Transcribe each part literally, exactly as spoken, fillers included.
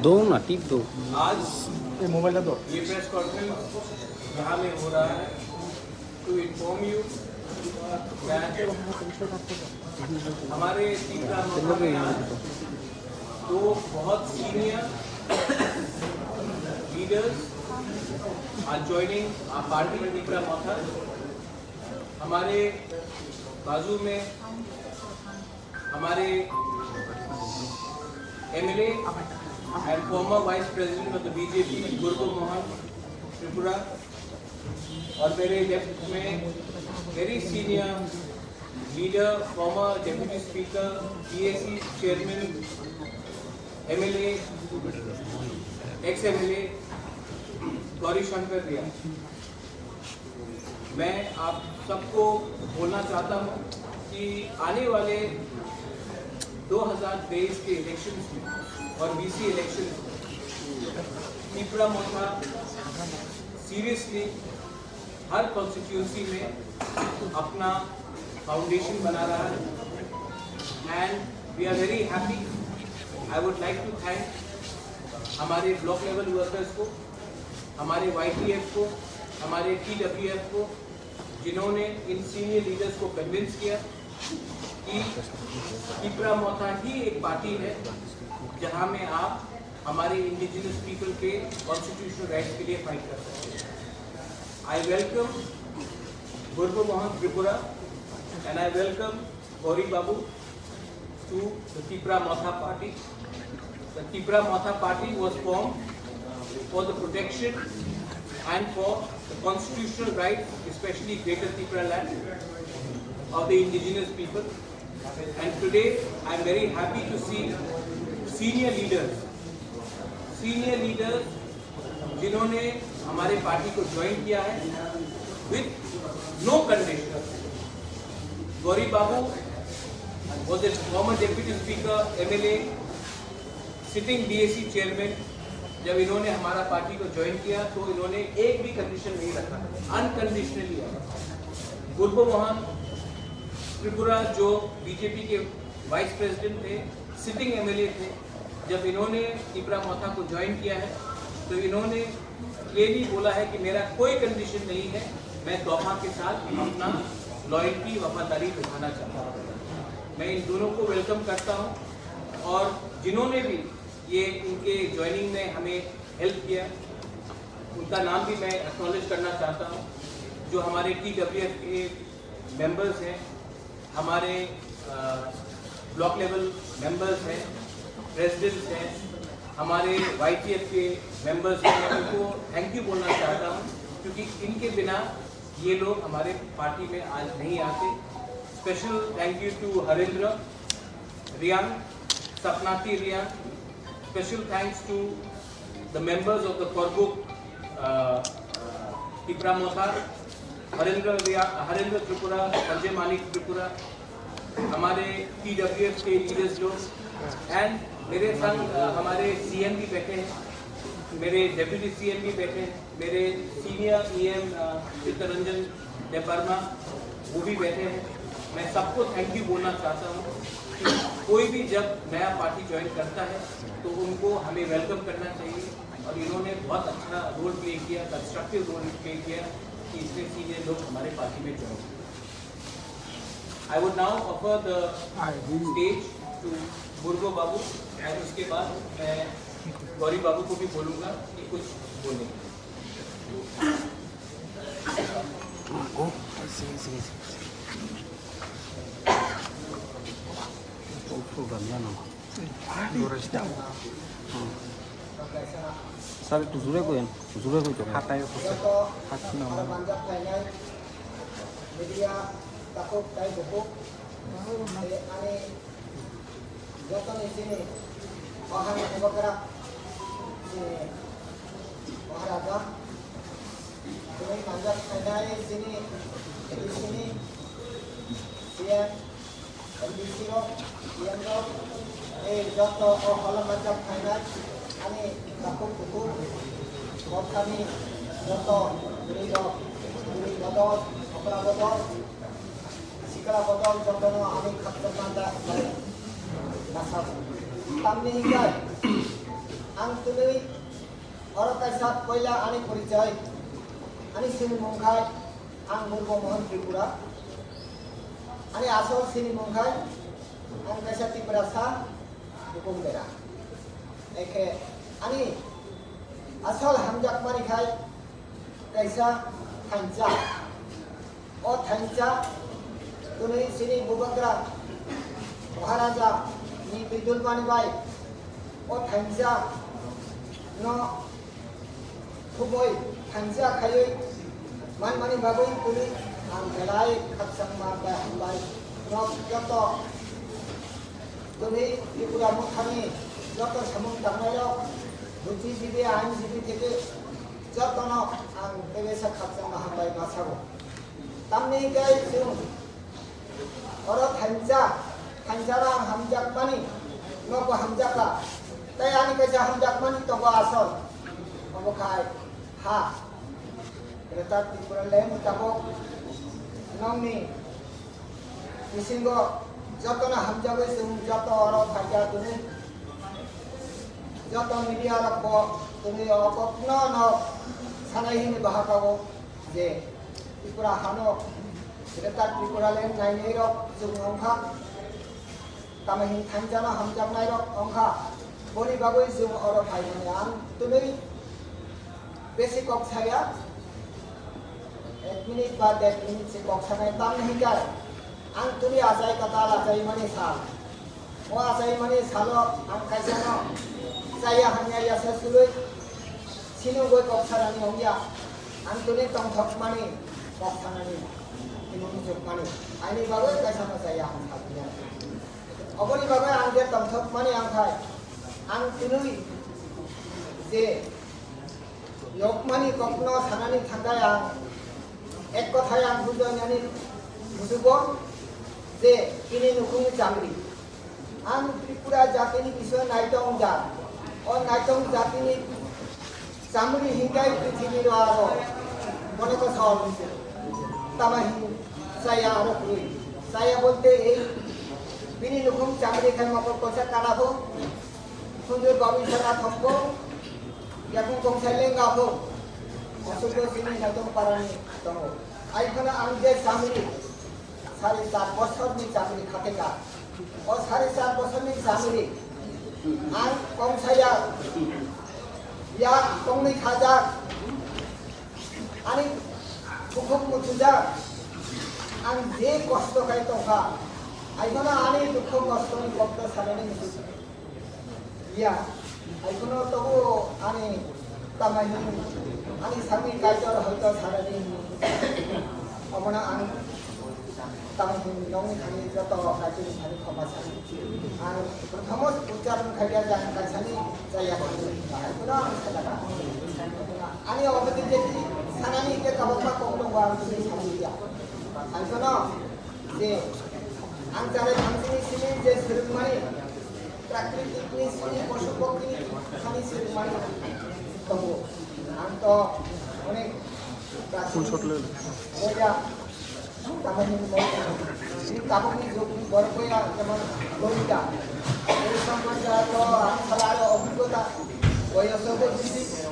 दो ना, टिप दो। आज ये मोबाइल ला दो। ये प्रेस कॉन्फ्रेंस यहाँ में हो रहा है, to inform you that हमारे तीन दो बहुत senior leaders are joining our party, तीन दो। हमारे बाजू में हमारे MLA and former vice president of the BJP, Gurbo Mohan Tripura, और मेरे लेफ्ट में very senior leader, former deputy speaker, PAC chairman, MLA, ex MLA Gauri Shankar Riya. मैं आप सबको बोलना चाहता हूँ कि आने वाले दो हज़ार तेईस के इलेक्शंस में और बीसी इलेक्शंस में तीन दो मोर्चा सीरियसली हर कॉन्स्टिट्यूएंसी में अपना फाउंडेशन बना रहा है। And we are very happy. I would like to thank हमारे ब्लॉक लेवल वर्कर्स को, हमारे वाईटीएफ को, हमारे टीडब्ल्यूएफ को, जिन्होंने इन सीनियर लीडर्स को कन्विंस किया कि तीन दो मोर्चा ही एक पार्टी है जहां में आप हमारे इंडिजिनस पीपल के कॉन्स्टिट्यूशनल राइट्स के लिए फाइट कर सकते हैं। I welcome Gurbo Mohan Tripura and I welcome Gauri Babu to the Tipra Motha party. The Tipra Motha party was formed for the protection and for the constitutional rights, especially Greater Tipra land of the indigenous people. And today, I am very happy to see senior leaders, senior leaders जिन्होंने हमारे पार्टी को ज्वाइन किया है with no condition। Gauri Babu was a former deputy speaker, MLA, sitting BAC chairman. जब इन्होंने हमारा पार्टी को ज्वाइन किया तो इन्होंने एक भी कंडीशन नहीं रखा, अनकंडीशनली। गुरबो मोहन त्रिपुरा जो बीजेपी के वाइस प्रेसिडेंट थे, सिटिंग एमएलए थे, जब इन्होंने तिपरा मोथा को ज्वाइन किया है तो इन्होंने क्लियरली बोला है कि मेरा कोई कंडीशन नहीं है, मैं तोहफा के साथ अपना लॉयल्टी, वफादारी निभाना चाहता हूँ। मैं इन दोनों को वेलकम करता हूँ और जिन्होंने भी ये इनके ज्वाइनिंग में हमें हेल्प किया, उनका नाम भी मैं एक्नॉलेज करना चाहता हूँ। जो हमारे टीडब्ल्यूएफ के मेंबर्स हैं, हमारे ब्लॉक लेवल मेंबर्स हैं, प्रेसिडेंट्स हैं, हमारे वाईटीएफ के मेंबर्स हैं, मैं उनको थैंक यू बोलना चाहता हूँ क्योंकि इनके बिना ये लोग हमारे पार्टी में आज नहीं आते। Special thank you to Harendra Reang, Sapnati Reang, special thanks to the members of the Korbuk, uh, Tipra Motha, Harendra Riya, Harendra Tripura, Sanjay Manik Tripura, हमारे टीडब्ल्यूएफ के लीडर्स लोग, एंड मेरे संग, uh, हमारे सीएम भी बैठे हैं, मेरे डेप्यूटी सीएम भी बैठे हैं, मेरे सीनियर ईएम, अ, चित्तरंजन देबबर्मा, वो भी बैठे हैं। मैं सबको थैंक यू बोलना चाहता हूँ कि कोई भी जब नया पार्टी ज्वाइन करता है तो उनको हमें वेलकम करना चाहिए और इन्होंने बहुत अच्छा रोल प्ले किया, कंस्ट्रक्टिव रोल प्ले किया कि इतने सीनियर लोग हमारे पार्टी में join. I would now offer the stage to बुर्गो बाबू, and उसके बाद मैं गौरी बाबू को भी बोलूँगा कि कुछ बोलें। Sir, একটু জোরে কইন, জোরে কইতে হবে। হাতায় উপস্থিত। হাত নামা। Media takhuk tei bukhuk, ani jotoni chini o hani bubagra chini o raja, tini manjak khainai chini A D C ni C M, M D C rok, C M rok, tei joto o holo manjak khainai ani takhuk bukhuk, bokhani joto bwrwi rok, bwrwi bodol, okra bodol, sikla bodol jotono ani khakchangma da-, da-, dasa. Tamni hingkhe Ang twnwi oro kaisa poila ani porichoi. Ani sinimung khai ang Murbo Mohan Tripura. Ani asol sinimung khai ang kaisa Tiprasa Bukumbera. Ekhe ani asol hamjakmani khai kaisa Thansa. O Thansa twnwi chini Bubagra Maharaja ni twidulmani bai o Thansa no khubui Thansa khaiwi manmani bagwi twnwi ang belai khakchangma bai hambai nok joto twnwi Tripura Mothani joto samung tangnairok buddhijibi, ainjibi theke jotono ang tebesa khakchangma hambai ma sago. Tamni hingke chwng oro thansa, thansa rang hamjakmani, nogo hamjakha. Tei ani kaisa hamjakmani tongo asol. Obo khai ha. Greater Tipraland tabok nongni bisingo jotono hamjagwi chwng joto oro phaikha tini. Joto media rok bo tini o kokno no sanai hini bahakago. Je Tripura hano Greater Tripura Land nainai rok chwng wngkha, tamo hin thansa no hamjaknai rok wngkha, boni bagwi chwng oro phaimani ang twnwi besi kok saya, ek minute ba der minute se kok sanai, tamni hinkai ang twnwi achai kwtal achaimani sal. O achaimani salo ang kaisano chaya hamya yasa sulwi sinugwi kok sanani wngya. Ang tini tongthokmani kok sanani hinwi muchukmani. Aini bagwi kaisano chaya ang sabiya. Oboni bagwi ang je tongthokmani ang khai. Ang tini je yokmani kokno sanani thangkai ang. Ek kothai ang bujainani musugo je bini nukhungni chamri. Ang Tripura jatini bisoy naitong jak. O naitong jatini chamri hinkai prithibi ro aro. Mone ko sol. Tama hin saya aro kui. Saya bolte ei bini nukhung chamri khai mokol kosa kana bo. Khunjur babu sana thombo. Yakung kong sai lenga bo. Asuk bo sini naitong parani tongo. Ai khana ang je chamri. Sari char bosorni chamri khatenga. O sari char bosorni chamri ang kong saya ya kongni khajak ani bukhuk muthujak ang je kosto khai tongkha. Ai khana ani dukho kostoni kokno sanani muchuk. Ya, ai kheno tobo ani tamai hin, ani sami kaitor hoito sarani hin. Omono ang tamai hin nong thani joto kaitor thani khoma sani. Ang prothamo uchcharon khaiya jang kaisani jaya khani. Ai kheno ang sadaka. Ani obodi jeti sanani ke kabakma kok dong ang tini sani ya. Ai kheno je ang jare thangsini sini je sirikmani Prakritikni sini, posu pokhini thani sirikmani tongo. Ang to onek prakritik boya tamani mo. Ini tabuk ni jog ni bor boya jemon Lolita. Ei sampan ja to ang sala aro obhigota. Boya sobo jisi.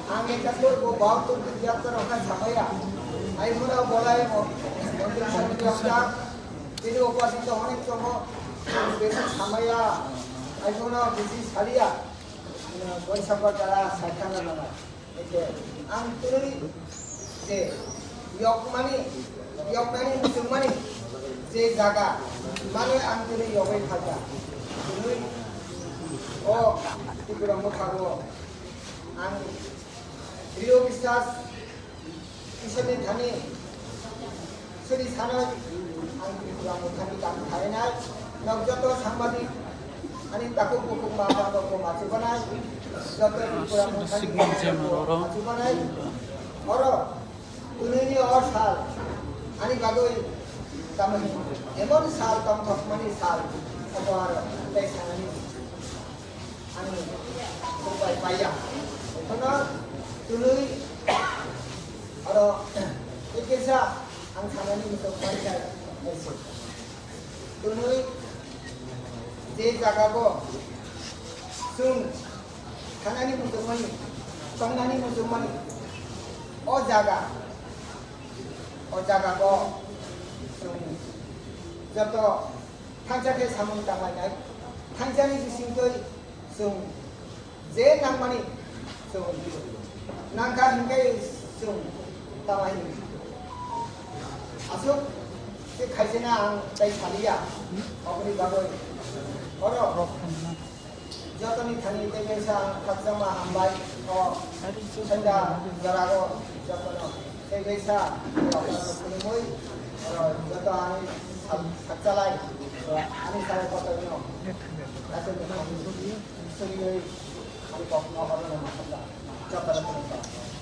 Ang ekattor bo bahattor ki tiyattor okai samaya. Ai mura bolai mo. Mondir samaya. Tini upasita onek tongo, besi samaya, ajono besi salia, boisa bakara saikana nana. Eke, ang tini je yokmani, yokmani muchungmani je jaga, mani ang tini yogwi phaikha. Tini o Tripura Motha o ang Rio Biswas Iswrni thani suri sanai, ang Tripura Mothani tang khainai, nok joto sangbadik, ani takhuk bukhuk ma ba rok bo machu banai, joto Tripura Mothani machu banai, oro, tunini o sal, ani bagwi tamani, emon sal tongthokmani sal, obo aro, tei sanani. Ani upai paiya. Kono tunui aro ekesa ang sanani mutok paisa ese. Tunui je jaga bo sung Tangnani muchungmani, tongnani muchungmani, o jaga, o jaga o chwng joto thansa khe samung tanglainai, thansani bisingtwi chwng je nangmani chwng nangkha hinkhe chwng tanglainai. Aswk se khaisena ang tei saliya, oboni bagwi oro jotoni thani tei kaisa ang khakchangma hambai o senda jorago jotono tei kaisa khulumui oro joto ani sal-, sakchalai ani sai kotorno aswk soriwi ani kokno oro no makhanda jotono khulumkha.